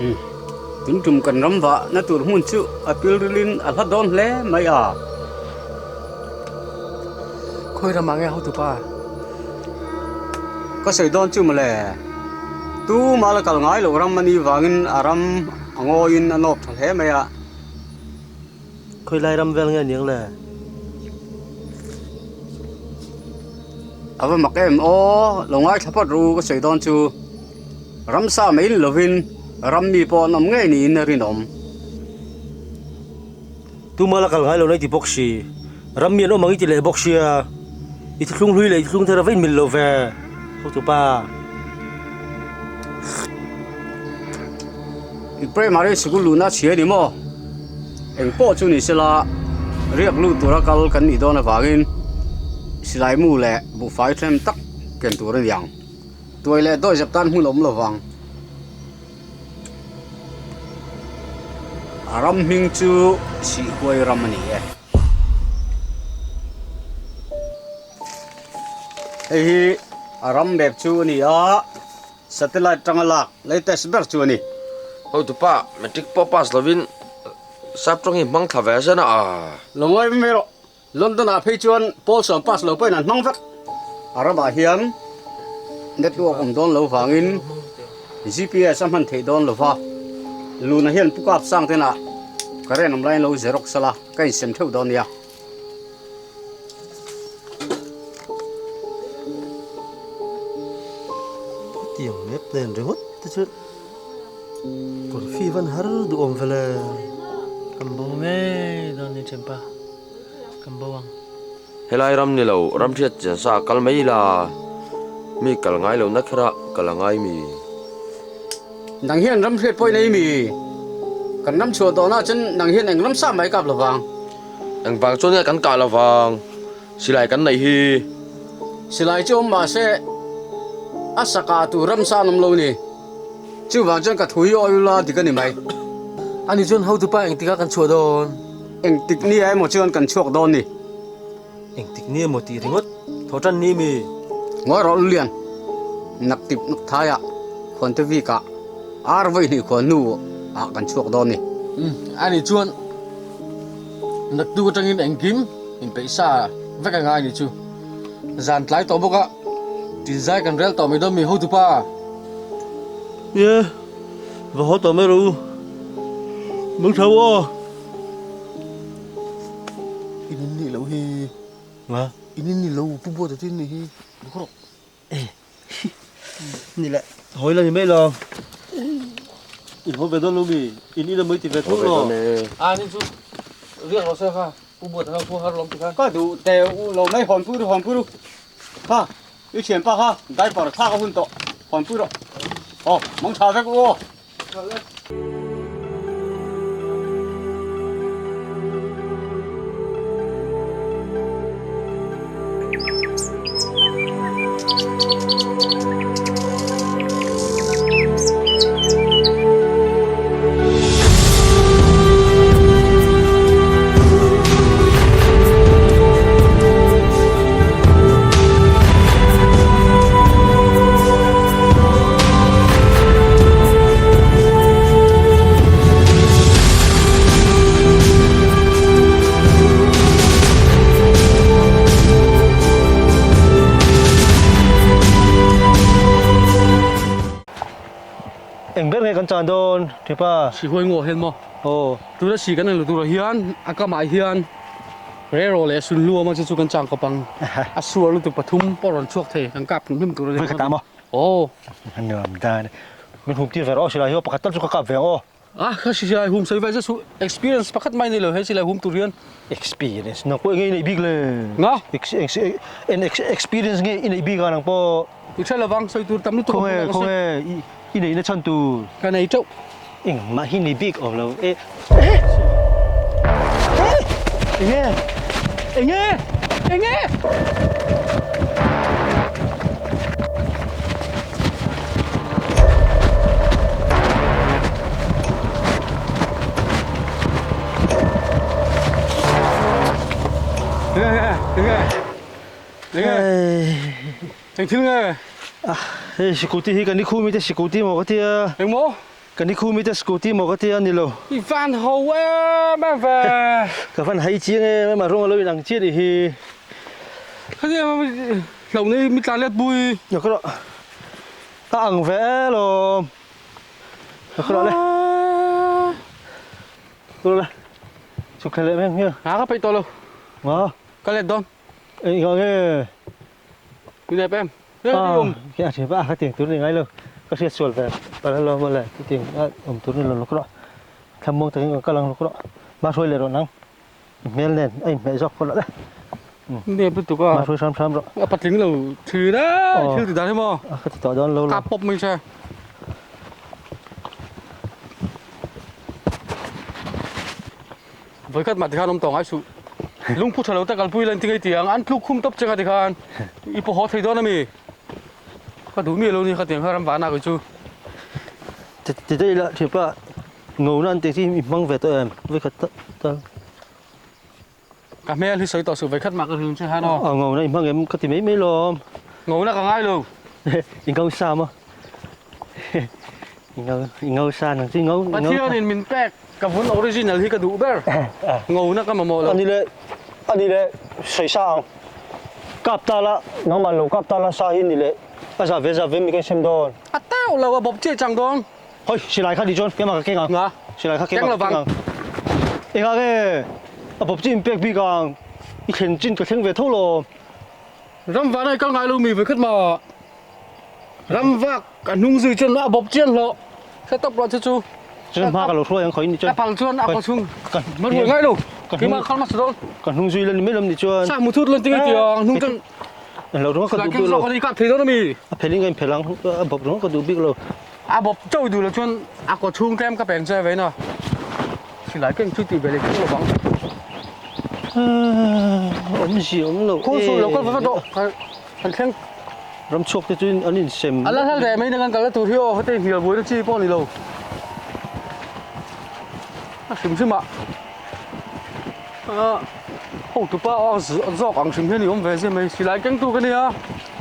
Umm. Tun tum kan ram vah na tur hmun chu a pilrilin a hla dawn hle mai a. Khawi ramah nge hotupa? Ka sawi dawn chu mawle. Tumah la kal ngai loh ram a nih vangin a ram a ngawiin a nawp tha hle mai a. Khawi lai ram vel nge niang le? A va mak em aw, lo ngaithla phawt ru ka sawi dawn chu. Ramsa mai ni lovin ram mi pawh an awm ngei niin a rinawm. Tuma la kal ngai lo na i ti bawk si. Ram mi an awm ang i ti leh bawk sia. I thuthlung hlui leh i thuthlung thar a va inmil lo ve, hotupa. I primary sikul luhna chhia ni maw? Eng pawh chu ni sela, riak lut tura kal kan nih dawn avangin silai mu leh buhfai ṭhem tak ken tur a ni ang. Tuai leh dawizep tan hmun a awm lo vang. A ram hming chu Sihhuai ram a ni e. Hei hi a ram map chu a ni a. Satellite tanga lak latest ber chu a ni. Hotupa, matric pawh pass lovin sap tawng hi hmang thla ve a zen a. Lo ngawi mai rawh, London ah phei chuan pawl sawm pass lo pawhin an hmang vek. A ramah hian network awm dawn lo vangin GPS a hman theih dawn lo va, Luna hian pu kap sang tenah current awm laiin lo xerox ala, ka insem theuh dawn nia. Hetiang map nen ringawt te chu kawrfi van har duh awm vele. Kan bo ngei dawn ni Chempa, kan bo ang. Helai ram ni lo, ram hriat chian sa kal mai ila, mi kal ngai lo na kher a kal a ngai mi. Nang hian ram hriat pawh i nei mi? Kan ram chhuah tawhna chuan nang hian eng ram sa mai kap lovang. Engvang chuan nge kan kah lovang? Silai kan neih hi. Silai chu awm mahse a sakah tur ramsa an awm lo ni. Chuvang chuan ka thu hi awi ula dik a ni mai. Ani chuan hotupa engtikah kan chhuah dawn? Engtik nia emaw chuan kan chhuak dawn ni. Engtik nia emaw tih ringawt thaw tan ni mi? Ngawi rawh Lulian, nak tip nak thaiah khuante vikah ar vawi hnih khuan hnu ah kan chhuak dawn ni. Umm, ani chuan naktuk atangin engkim inpeih sa vek a ngai ni chu. Zan tlai tawh bawk a, tinzai kan rel tawh mai dawn mi hotupa. Ye, va haw tawh mai rawh u. Mang tha u aw. In in nih loh hi. Nga? In in nih lo, Pu Buata chu in nih hi. Lukhaw rawh. Ni le, hawi la ni mai lo. In haw ve dawn lo mi? In in a mawi ti ve tho lo. A ni chu riak lo se kha, Pu Buata kha khua har lawm ti khan. Ka duh teh u lo mai hawn pui ru hawn pui ru. Kha, i thianpa kha diaper thlak a hun tawh, hawn pui rawh. Aw, mang tha vek u aw. Eng ber nge kan chan dawn Thipa? Sihuai ngaw hian maw? Aw. Tuna si kan ang lutur ah hian a kamah hian Rero leh Sunluama chu chu kan chang kawp ang. A suar lutuk pathum pawh rawn chhuak thei kan kap hlum hlum tur a ni. Ka ta maw? Aw. Nuam dan. Min hum tir ve rawh aw silai hi aw pakhat tal chu ka kap ve ang aw. Ah ka silai hum sawi ve chu experience pakhat mai nei lo he silai hum tur hian. Experience nang pawh enge i neih bik le? Nga? Experience nge i neih bik a nang pawh? I hre lovang sawi tur tam lutuk a hmu Khawnge khawnge i neihna chhan tur? Ka nei teuh. Engmah hi nei bik awm lo e. Enge? Enge? Enge? Enge? Enge? Enge? Eng thil nge? Hei sikuti hi kan ni khumi te sikuti maw ka tia. Eng maw? Ka ni khumi te scooty maw ka tia ni lo. I van ho em em ve. Ka van hai chiang em em a rawng a lo in ang chiah nih hi. Khati hlo nei mi tlan let pui. Ka rawh a ang ve alawm. Ka rawh le. Ka rawh le. Chhuk thla leh mai ang hian. Nga ka peih tawh lo. Nga. Ka let dawn. Eng nga nge? Ku nep em? Khi a thiam a ka tiang tur ni ngai lo ka hriat sual ve pal alo maw le ti tiang a awm tur ni lo lawk rawh thlamuang takin ka kal ang lawk rawh ma hruai leh rawh nang i hmel nen a inhmeh zawk pawh lah le nep lutuk a ma hruai hram hram rawh a patling lo thin a thil ti dan hi maw a ka ti tawh dawn lo kap pawp mai che Vawikhat mah tikhan awm tawh ngai suh. Lungphu tha lo te kalpui la inti ngei tiang an tluk khum tawp cheng a tikhan i pawh haw thei dawn ami? Ka duh miah lo ni khatiang kha ram vahna kei chu. Ti daih la thianpa ngona an tih hi i hmang ve tawh em vawikhat tak tal. Ka hmel hi sawi tawh suh vawikhat mah ka rin che han aw. A ngona i hmang em ka ti mai mai lawm. Ngona ka ngai lo. I ngau sa maw? I ngau i ngau sa nang chu i ngau. Pathianin min pek Ka vun original hi ka duh ber. Ngona ka mamawh lo. Ani leh ani leh sawi sa ang. Kap ta la nangmah lo kap ta la sa hi ni leh a za ve za ve mi kan sem dawn. A teuh lo a bawp chiah chang dawn. Hoi silai kha ni chuan keimah ka keng ang. Nga. Silai kha keimah ka keng ang. Engah nge a bawp chiah in pek bik ang i thlen chin ka thleng ve tho lo. Ram vana i kal ngai lo mi vekhat mah. Ram vak a hnung zui chuan a bawp chian hlawh. Hre tawp lo chu chu. Chuan hma ka lo hruai ang khaw in ni chuan. Ka pal chuan a kaw chhung. Ma ruai ngai lo. Keimah khal hmasa dawn. Ka hnung zui la ni mai lam ni chuan. Sa mu thut lan tinge tiang hnung chuan. Lo rawng ka duh bik lo. Ka kap thei dawn ami. A phelin ka in phel ang a bawp rawng ka duh bik lo. A bawp chauh duh lo chuan a kaw chhung tlem ka peng che ve na. Silai keng chu tih ve leh keng lo vang. Awm zia awm lo. Khaw suh lo kal va va dawh. Kan thleng. Ram chhuak te chu an insem. A la hla hle mai nen kan kal na tur hi aw heti hnial buai na chi pawh a ni lo. A hrim hrim ah hotu pa aw zawk ang hrim hian i awm ve zia mai silai keng tu ka nia.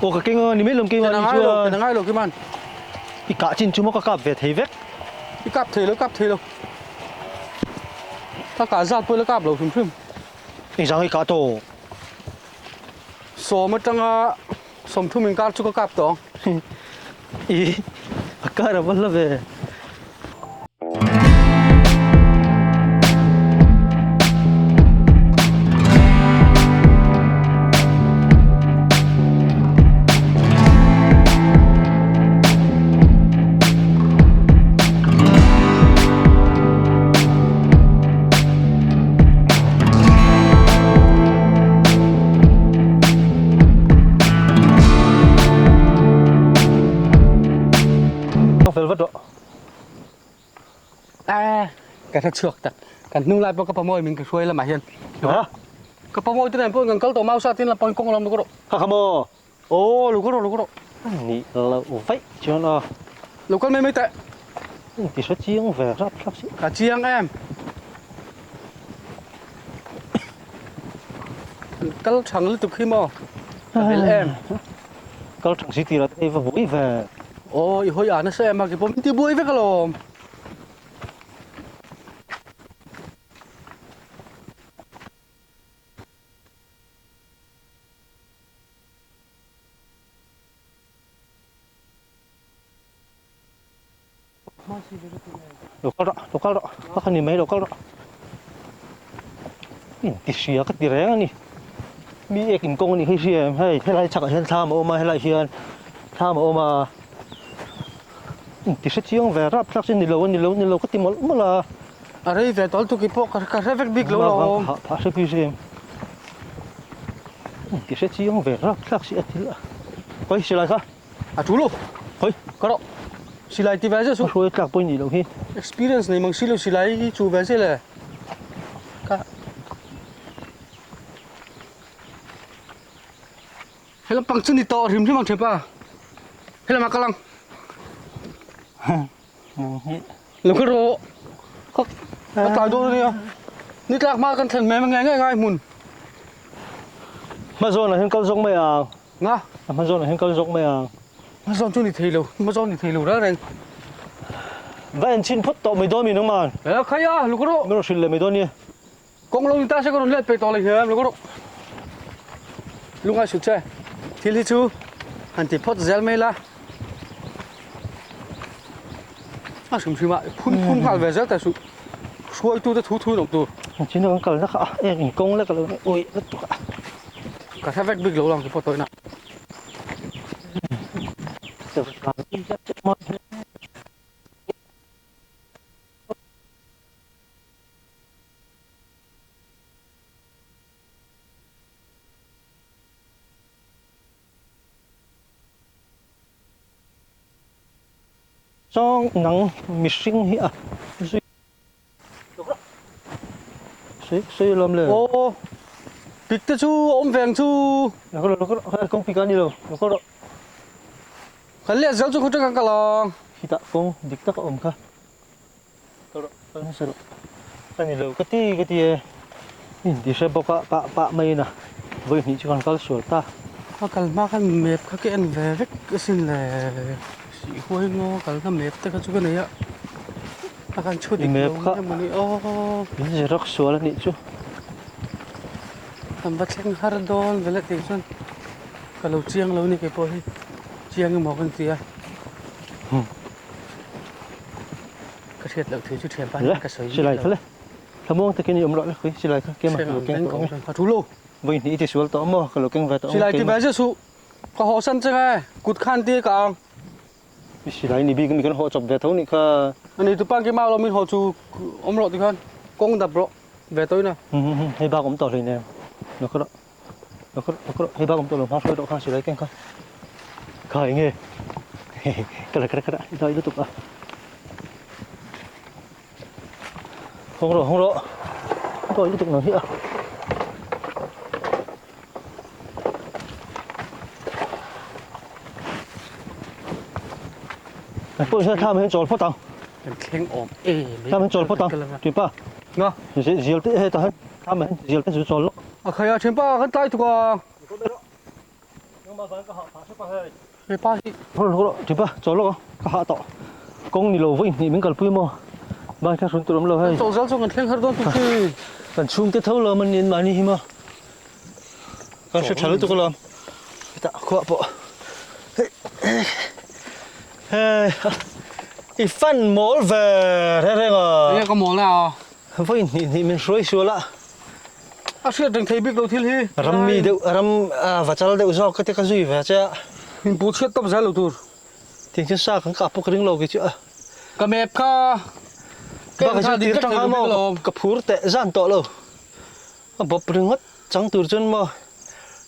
Aw ka keng a ni mai lo keng a ni chuan. Ken a ngai lo Kiman. I kah chin chu maw ka kap ve thei vek. I kap thei lo kap thei lo. Ka kah zat pawh i la kap lo hrim hrim. Engzang i kah tawh? Sawm atanga sawmthum inkar chu ka kap tawh ang. I a kar a va hla ve. Fel vat rawh. A ka hre chhuak tak. Kan hnung lai pawh ka pamawi min ka hruai lamah hian. Ha? Ka pamawi te nen pawh kan kal tawh mau sa tin la pawn kawng lam lu ka rawh. Kha kha maw? Aw lu ka rawh lu ka rawh. Ni lo vaih chuan aw. Lo kal mai mai teh. Ti hre chiang ve rap thlap si. Ka chiang em. Kal thang lutuk hi maw? Ka vel em. Kal thang si tira te va buai ve. Aw i hawi a nasa em a ki pawh min ti buai vek alawm. Lo kal rawh, lo kal rawh, ka kha ni mai lo kal rawh. In ti hria ka ti reng a ni. Mi ek in kawng a nih hi hria em hei helai chhakah hian thlam a awm a helai hian thlam a awm a. In ti hre chiang ve rap thlak chu ni lo a ni lo ni lo ka ti mawlh mawlh a. A rei ve tawlh tuk i pawh ka hre vek bik lo lo. Phah phah hre bik em. In ti hre chiang ve rap thlak si a thil a. Hawi silai kha. A tul lo. Hawi. Ka rawh. Silai ti ve zia su. A hruai tlak pawh i nih loh hi. Experience nei mang si lo silai hi chu ve zia le. Ka. Helam pang chu ni tawh hrim hrim ang thianpa. Helamah kal ang. Lo kal rawh. Ka ka tlai dawn ania. Ni tlak hma kan thlen mai nge nge ngai hmun. Hma zawnah hian kal zawk mai ang. Nga. Hma zawnah hian kal zawk mai ang. Hma zawn chu ni thei lo. Hma zawn ni thei lo reng reng. Va en chhin phawt tawh mai dawn mi nangman. E khai a, luk rawh. Min rawn hrilh leh mai dawn nia. Kawng lo ni ta se ka rawn let peih tawh leh hiam, luk rawh. Lungai sut che, thil hi chu han ti phawt zel mai la. A hrim hrim ah phun phun nghal ve zel ta suh. Hruaitu te thu thu in awm tur. Chin kan kal na kha a, eng in kawng lek alo ni ui lutuk a. Ka hre vek bik lo lang ti pawh tawih na. Chawng nang mihring hi a zui sei sei lawm le. Aw pik te chu awm veng chu. Lo lo lo kawng pik a ni lo lo rawh. Kan leh zel chu khaw tang kan kal ang. Khitah kawng dik tak a awm kha. Ka rawh ka hmasa rawh. Ka ni lo ka ti ka ti e. In ti hre bawk a pah pah mai in a vawi hnih chu kan kal sual ta. Ka kal hma khan map kha ka en ve vek asin le sih huai ngaw kal na map te kha chu ka nei a a kan chhu dik lo emaw ni aw. In xerox sual a nih chu. Kan va thleng har dawn ve le tih chuan ka lo chiang lo ni keipawh hi chiang emaw ka ti a. Ka hriat loh thu chu thian pa hian ka sawi Silai kha le thlamuang takin i awm loh le khui silai kha kema ka lo keng tawh ang a thu lo vawi hnih i ti sual tawh maw ka lo keng ve tawh ang silai ti ve zia suh ka haw san che nge kut khan ti ka ang i silai ni bik mi kan haw chawp ve tho nih kha ani tu pa ki mau lo min haw chu awm rawh ti khan kawng dap rawh ve tawh ina hei bak awm tawh hleinem lo kha rawh Lo kha lo kha hei bak awm tawh lo hma hruai tawh kha silai keng kha kha eng nge ka la ka la i dai lutuk a hawng rawh hawng rawh dai lutuk nang hi a pawh hian thlam hian chawl phawt ang thleng awm em thlam hian chawl phawt ang tih pa nga zial te hetah hian thlam hian zial te chu chawl lawk A khai a thianpa kan tlai tuk a. He pa hi. Hawr hawr thianpa chawl lawk a ka hah tawh. Kawng ni lo vawi hnih min kalpui maw? Ban kha hrun tur awm lo hei. Kan chawl zel chu kan thleng har dawn tuk si. Kan chhungte tho lo man nin mahni hi maw? Kan hre tha lutuk alawm. Hetah khuah pawh. Hei hei i fan mawl ve reng reng a. Enge ka mawl na a? Vawi hnih hnih min hruai sual a. A hriat reng thei bik lo thil hi. Ram mi deuh, ram vachal deuh zawk ka ti ka zui ve che a. Min pu chhiat tawp zel lo tur. Tiang chuan sa kan kah pawh ka ring lo kei chu a. Ka map kha ka en kha dik vek thei lo bik alawm. Ka phur teh zan tawh lo. A bawp ringawt chang tur chuan maw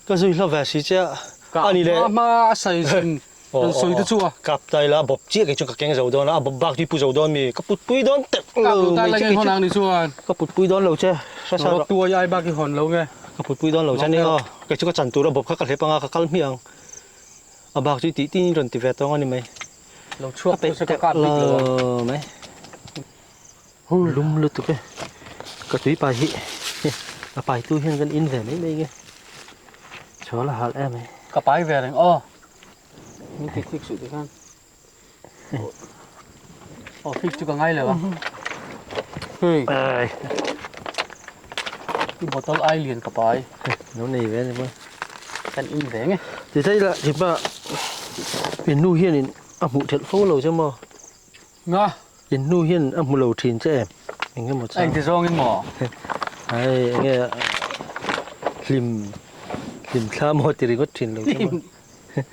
ka zui hla ve si che a. Ka hma hma a sawi zin Kan sawi te chu a. Kap tai la bawp chiah kei chu ka keng zo dawn a, a bawp bak chu i pu zo dawn mi? Ka put pui dawn teuh lo mai che kei chu. Kap chuan. Ka put pui dawn lo che, hre sa rawh. Tuai ai bak i hawn lo nge. Ka put pui dawn lo che ni aw. Kei chu ka chan tur a bawp kha ka hlep anga ka kal hmiah ang. A bak chu i tih tin rawn ti ve tawng a ni mai. Lo chhuak tawh se ka kap bik lo a. Mai. Lum lutuk e. Ka tui pai hi a pai tu hian kan in ve mai mai nge. Chhawl a hal em mai. Ka pai ve reng aw. Min ti thik suh ti khan. Aw thik chu ka ngai lo a. Hei. I bottle ai lian ka pai. Lo nei ve ni maw. Kan in ve nge. Ti thei la ti pa in nu hian in a hmuh thelh fo lo che maw. Nga. In nu hian a hmu lo thin che em. Eng emaw chang. Eng ti zawng in maw? Hei enge hlim hlim thla maw ti ringawt thin lo che maw.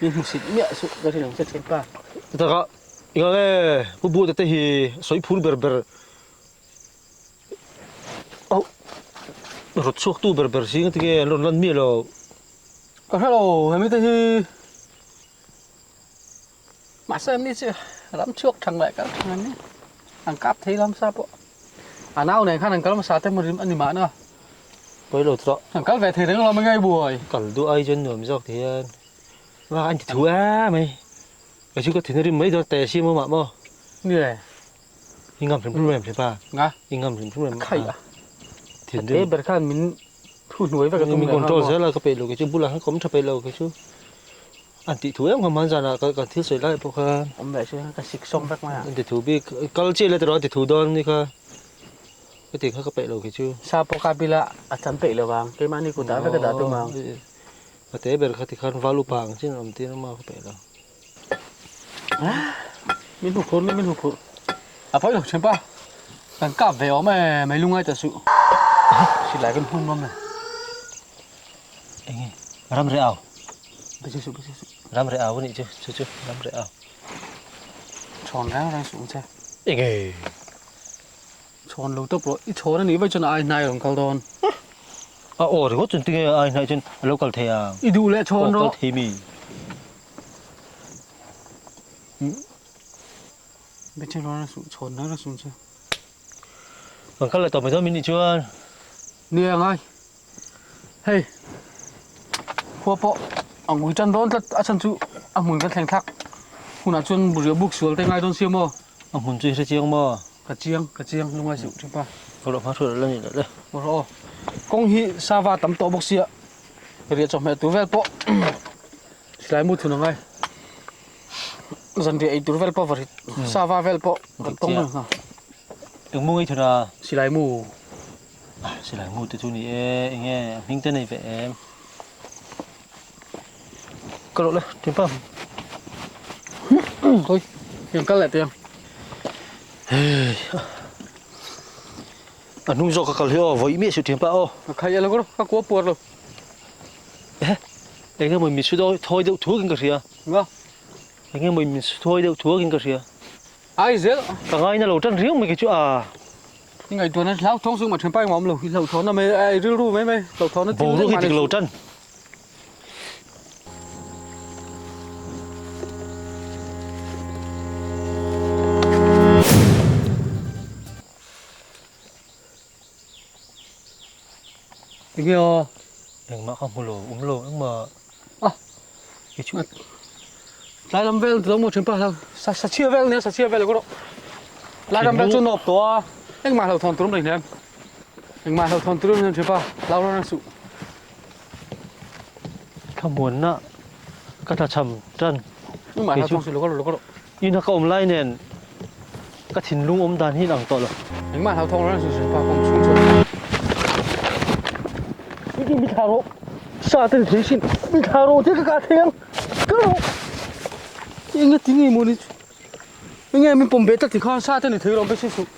Mi hmusit miah suh ka rin ang che thin pa. Taka inga nge pu Buta te hi sawi phur ber ber oh rawt chhuak tu ber ber zing ati nge an rawn lan miah lo. Ka hre lo hemi te hi mahse mi chu ram chhuak thang leh kal thang an ni an kap thei lam sa pawh a nau nen khan an kal hmasa te emaw a ni mahna. Pawi lo tawh. An kal ve thei reng lo mai ngai buai. Kal duh ai chuan nuam zawk ti hian va an ti thu a mai. Kei chu ka thin a rim mai dawn teh siam awmah maw. Nge. I ngam hrim hrim em hrim pa. Nga. I ngam hrim hrim em. A khaih a. Thin rim. Te ber khan min thu hnuai vek a tum Min control zel a ka peih lo kei chu bulah khan ka awm tha peih lo kei chu. An tih thu em kha hman zanah ka kan thil sawi lai pawh khan. Awm leh chu ka sik sawm vek mai a. An ti thu bik kal chiah ila tiraw an ti thu dawn ni kha. Ka ti kha ka peih lo khi chu. Sa pawh ka bila a cham peih lo vang keimahni kutah vek a dah tum ang. Ka te ber kha tikhan val upa ang chin awm tir ama ka peih lo. Min hmu phur min hmu phur. A pawi lo thianpa. Kan kap ve awm e mai lungai ta suh. Silai kan hmun ngam le. Enge ram reh au. Bese suh bese suh. Ram reh au anih chu chu chu ram reh au. Chhawn reng reng suh ang che. Enge. Chhawn lo tawp rawh i chhawn anih vaih chuan a ai hnai a rawn kal dawn. A aw ringawt chuan tinge a ai hnai chuan a lo kal thei ang. I duh leh chhawn rawh. Aw kal thei mi. Bese reng reng suh chhawn reng reng suh ang che. Kan kal leh tawp mai dawn min nih chuan. Nia ngai. Hei khua pawh a ngui tan dawn tlat a chhan chu a hmun kan thleng thlak hunah chuan riah buk sual te ngai dawn sia maw? A hmun chu i hre chiang maw? Ka chiang ka chiang lungai suh thipa. Ka rawh hma hruai la ni leh le. Maw rawh aw. Kawng hi sava tam tawh bawk sia riah chawhmeh tur vel pawh silai mu thun a ngai. Zanriah ei tur vel pawh va rit sava vel pawh kan tawng reng nghal. Eng mu ngei thun a? Silai mu. Silai ngu te chu ni e, enge a hming te nei ve em? Ka rawh le, Timpa. Oi, hian kal leh teh ang. Hei, a hnung zawk ka kal hi aw, vawi miah suh Timpa aw. Ka khai elo ka ka kua puar lo. Eh, enge maw min su thawi deuh thuak in ka hria. Nga. Enge maw min su thawi deuh thuak in ka hria. Ai zel. Ka ngaina lo tan riau mai kei chu a. I ngaihtuahna hlauthawng chu mah ṭhen pai ngawm lo. I hlauhthawnna mai ai rilru mai mai hlauhthawnna thil Boruak hi dik lo tan. Enge aw? Engmah ka hmu lo, awm lo engmah. Ah. Kei chu. Tlai lam vel lo maw ṭhin pa hlau. Sa sa chhia vel nia sa chhia vel ka rawh. Tlai lam vel chu nawp tawh a. Engmah hlau thawn tur awm reng hnem. Engmah hlau thawn tur awm hnem ṭhin pa. Hlau reng reng suh. Thlamuanna ka tlachham ṭan. Engmah hlau thawng suh lo ka rawh lo ka rawh. Ina ka awm lai nen ka thinlung awm dan hi inang tawh lo. Engmah hlau thawng reng suh suh pa kawm chhung chuan. Mi mi thla rawh. Sa te ni thei sin. Mi thla rawh te ka kah thei ang. Ka rawh. Enga ti nge maw ni chu. Enge min pawm ve tlat ti khan sa te ni thei rawh be suh.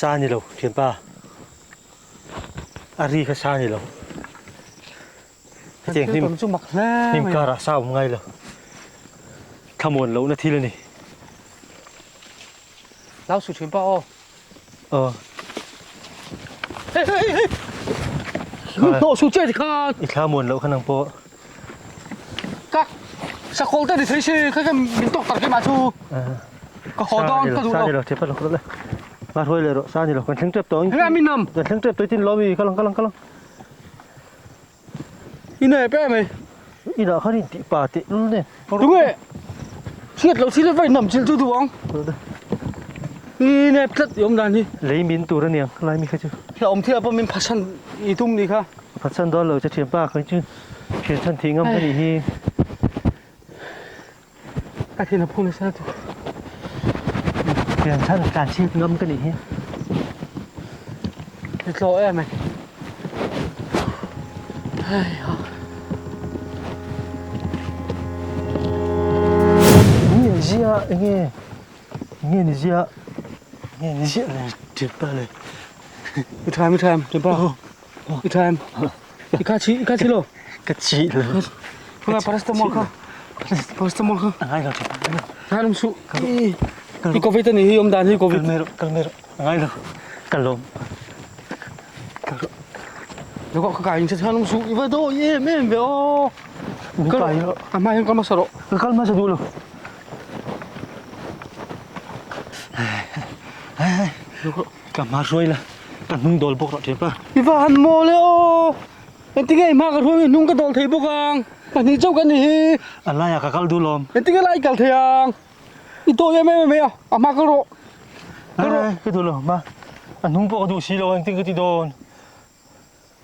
Sa ni lo thianpa. A ri kha sa ni lo. Hetiang hnim hnim karah sa awm ngai lo. Thlamuan lohna thil a ni. Lau su thin pa aw. Aw. Hei hei hei. Hnawh su che ti khan. I thlamuan loh kha nang pawh. Ka sakhawl te ni thei si kha kha min tawk tak mah chu. Ka haw dawn ka duh lo. Sa ni lo chepa lo ka le. Ma hruai leh rawh sa ni lo kan thleng tep tawh. Heng min nam. Kan thleng tep tawh tin lawmi ka lang ka lang ka lang. I nei pe mai. I dah khan in tih pa teh lul nen. Tunge hriat loh thil vai nam chilh chu duh ang. I nep tlat i awm dan hi. Lei min tur aniang lai mi kha chu. Hla awm thil ah pawh min phatsan i tum ni kha. Phatsan dawn lo che thianpa kha chu thian chhan thih ngam ka nih hi. Ka thin a phu nasa lutuk. Thian chhan tlan chhiat ngam ka nih hi. I tlaw em ai. Hei ha. Nge ni zia enge nge ni zia nge ni zia le thianpa le. I tha em i tha em thianpa. I tha em? I kha chi i kha chi lo. Ka chi lo. Kha paracetamol kha. Paracetamol kha. Angai lo thianpa. Ngai lum suh. I covid ani hi awm dan hi covid. Kal mai rawh kal mai rawh. Angai lo. Ka lawm. Ka rawh. Lo ka kai in che lum suh. I va dawi em em ve aw. Min kai rawh. A hma hian kal hmasa rawh. Ka kal hmasa duh lo. Ka hma hruai la, ka hnung dawl bawk rawh thianpa. I va han mawl e aw! Engtinge i hma ka hruai hnung ka dawl thei bawk ang? Pahnih chauh ka ni hi. A laiah ka kal duh lawm. Engtinge lai i kal thei ang? I dawi em em mai a, a hma kal rawh. Kal rawh. Ka duh lo, hma. A hnung pawh ka duh si lo, engtin ka ti dawn?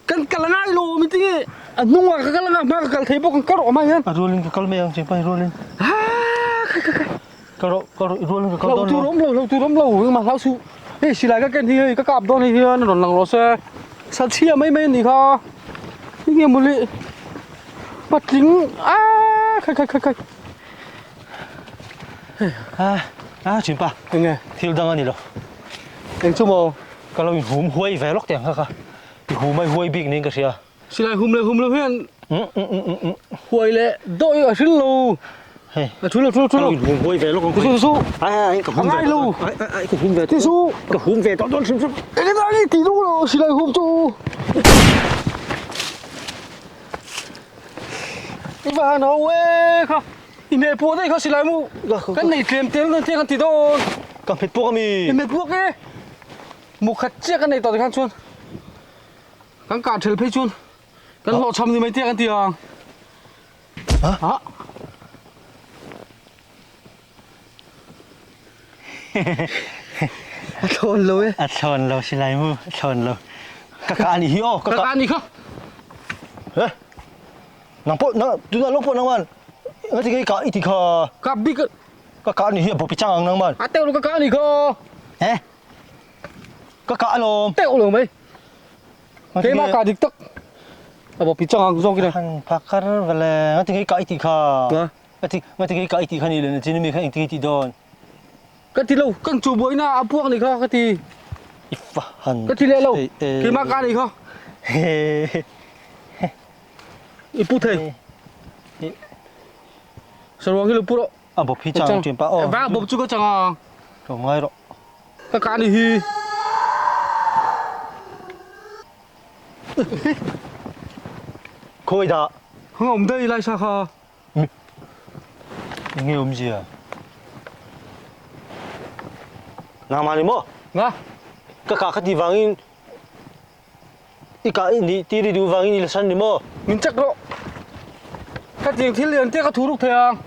Kan kal ngai lo mi tinge a hnungah ka kal anga hma ka kal thei bawk ang ka rawh hma hian. A rualin ka kal mai ang chengpa i rualin. Haa khai khai khai. Ka rawh ka rawh i rualin ka kal dawn lo. Hlau tur awm lo hlau tur awm lo engmah hlau suh. Hei silai ka ken hi hei ka kap dawn hei hian rawn lang rawh se. Sachhia mai mai a nih kha. Enge mawle patling aa khai khai khai khai. A a chengpa enge thil dang a ni lo. Eng chu maw? Ka lo inhum huai ve lawk teh ang kha kha. I hum ai huai bik niin ka hria. Silai hum leh hum lo hian huai leh dawih a hril lo. Hei. A thu lo thu lo thu lo. Ka lo inhum huai ve lawk ang. Su su. Ai ai ai ka hum ve. Ngai lo. Ai ai ai ka hum ve. Ti su. Ka hum ve tawh dawn hrim hrim. Enge ta nge ti duh lo silai hum chu. I va han ho e kha. I hmeh puak daih kha silai mu. Kan nei tlem tel dawn tiang kan ti dawn. Ka hmet puak ami. I hmet puak e. Mu khat chiah kan nei tawh tikhan chuan kan kah ṭhel phei chuan kan hlawhchham ni mai te kan ti ang. Ha? A thlawn lo e. A thlawn lo silai mu, a thlawn lo. Ka kah a nih hi aw. Ka kah a nih kha. He? Nang pawh nang tunah lawk pawh nangman ngati nge i kah i ti kha. Kap bik Ka kah a nih hi a bawpi chang ang nangman. A teuh lo ka kah a nih kha. He? Ka kah alawm. Teuh lo mai. Keimah kah dik tak. A bawpi chang ang zawk ina. Han phakar vele ngati nge i kah i tih kha. Ngati ngati nge i kah i tih kha ni le chin mi kha engtin i tih dawn. Ka ti lo kan chu buaina a puak ni kha ka ti. I fa han. Ka ti leh lo. Keimah kah ni kha. I pu thei. Saruang hi lo pu rawh. A bawp hi chang ṭin pah aw. Vang bawp chu ka chang ang. Tlawm ngai rawh. Ka kah ni hi. Khawi dah? Hang awm daih lai sa kha. Enge awmzia? Nangmah ni maw? Nga. Ka kah ka ti vangin I kah i nih tir i duh vangin i la san ni maw? Min check rawh. Ka tiang thil lian te ka thu ruk thei ang.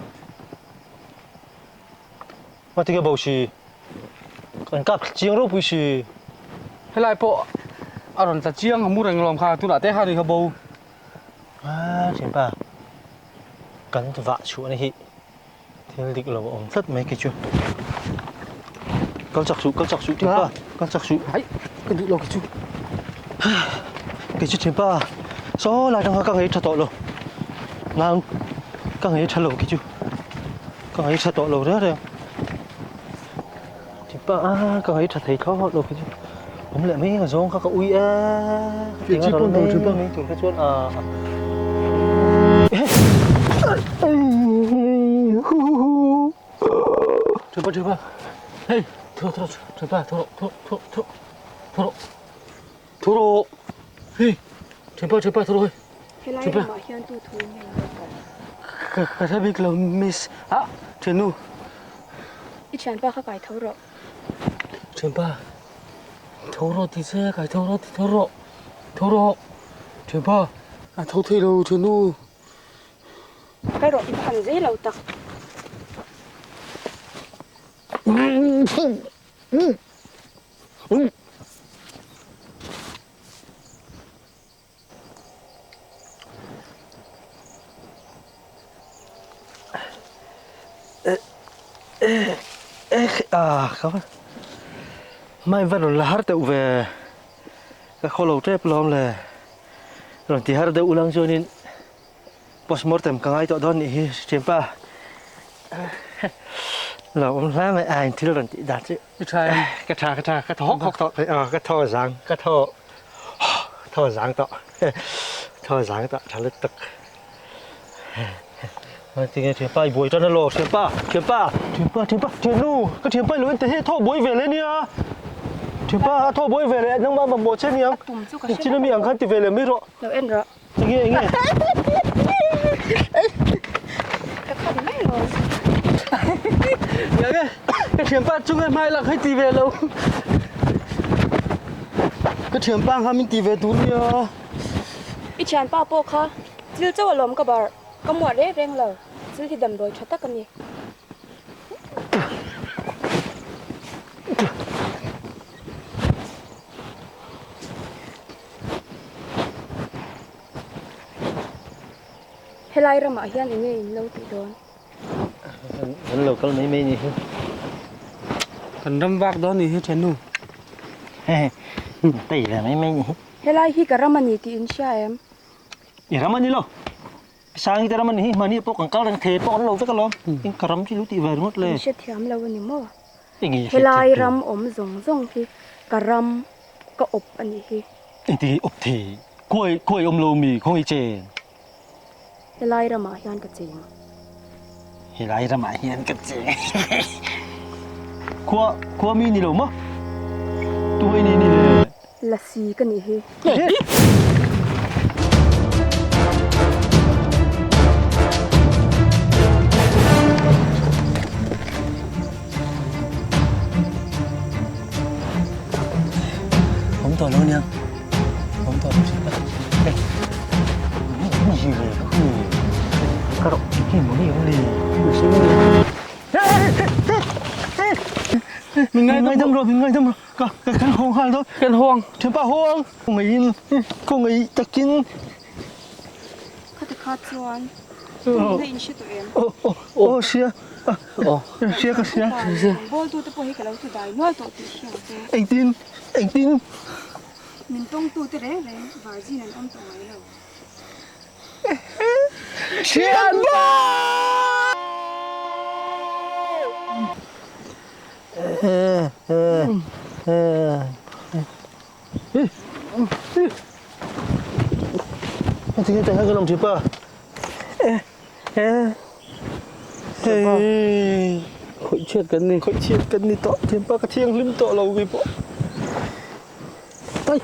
Mati ka bo si. Kan kap chiang ropui si. Helai pawh a rawn tla chiang a mu reng lawm kha tunah te khan i ka bo. Ah thianpa kan vah chhuah na hi thil dik lo a awm tlat mai kei chu. Kal chak suh kal chak suh thianpa kal chak suh. Hai ka duh lo kei chu. Kei chu thianpa saw lai atanga ka ngaih tha tawh lo. Nang ka ngaih tha lo kei chu. Ka ngaih tha tawh lo reng reng. Thianpa a ka ngaih tha thei thlawt lo kei chu. Awm leh mai a zawng kha ka ui e. Chi pawn tawh thianpa. Mai tur kha chuan a. Thianpa thianpa. Hei tho tho thianpa tho tho tho tho tho tho rawh. Hei thianpa thianpa tho rawh hei. Helai ramah hian tu thu in nge an lo kal? Ka ka hre bik lo miss. Ah thiannu. I thianpa kha kai tho rawh. Thianpa tho rawh ti che kai tho rawh ti tho rawh tho rawh thianpa a tho thei lo thiannu. Kai rawh i va han zei lo tak. Mai va rawn la har deuh ve ka khaw lo tep lawm le rawn ti har deuh ulang chuanin postmortem ka ngai tawh dawn nih hi thianpa lo awm hle mai a thil rawn tih dan chu I tha em? Ka tha ka tha ka thaw hawk hawk tawh ka thaw zang ka thaw thaw zang tawh thaw zang tawh tha lutuk tinge thianpa i buai tan alo thianpa thianpa thianpa thianpa thiannu ka thianpa i lo en te hi thaw buai ve leh nia thianpa a thaw buai ve leh nangmah mamawh che aniang chin ami ang khan ti ve leh mai rawh lo en rawh Enge enge? Ka khat mai lo. Enge? Ka thianpa chunga hmai lak hei ti ve lo. Ka thianpa kha min ti ve tur nia. I thianpa pawh kha thil chauh alawm ka bar. Ka muah reng reng lo. Thil hi damdawi tha tak a ni. Helai ramah hian eng nge in lo tih dawn? Kan lo kal mai mai ni hi. Kan ram vak dawn ni hi ṭhennu. Tei ve mai mai ni hi. Helai hi ka ram a ni tih in hria em? I ram a ni lo. Sangi te ram a ni hi. Mahni pawh kan kal reng thei pawh an lo vek alawm. In ka ram chu lo tih ve ringawt le. In hrethiam lo a ni maw? Helai ram awm zawng zawng hi ka ram ka awp a nih hi. Engti awp thei? Khuai khuai awm lo mi khawngaih chen. Helai ramah hian ka cheng. Helai ramah hian ka cheng. Khua khua mi ni lo maw? Tungai ni ni le. Lasi ka nih hi. Awm tawh lo nia. Awm tawh lo hrilh a. Hei. Mi hi le ka hu. Ka rawh hi mo ni awm le. Min ngaidam rawh, min ngaidam rawh. Ka ka kan hawng nghal dawn. Kan hawng. Thianpa hawng. Kawngaihin, kawngaih takin. Khati kha chuan tun na in hre tawh em? Aw aw aw hria. Aw hria ka hria. Bawl tu te pawh hi ka lo ti dai nual tawh tih hria ang che. Engtin engtin. Min tawng tu te reng reng virgin an awm tawh ngai lo. Thianpa! Tinge tah hian kan awm thin pa? Khawih chhiat kan ni. Khawih chhiat kan ni tawh. Thianpa ka thianghlim tawh lo kei pawh. Ai.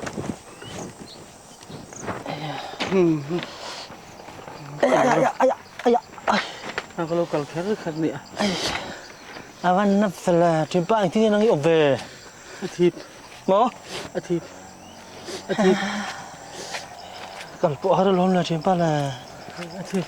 Ai ai ai ai. A ka lo kal kher khat ni a. A van nap fel a. Thianpa engtin nge nang i awm ve? A thip. Maw? A thip. A thip. Kal pawh har alawm le thianpa le. A thip.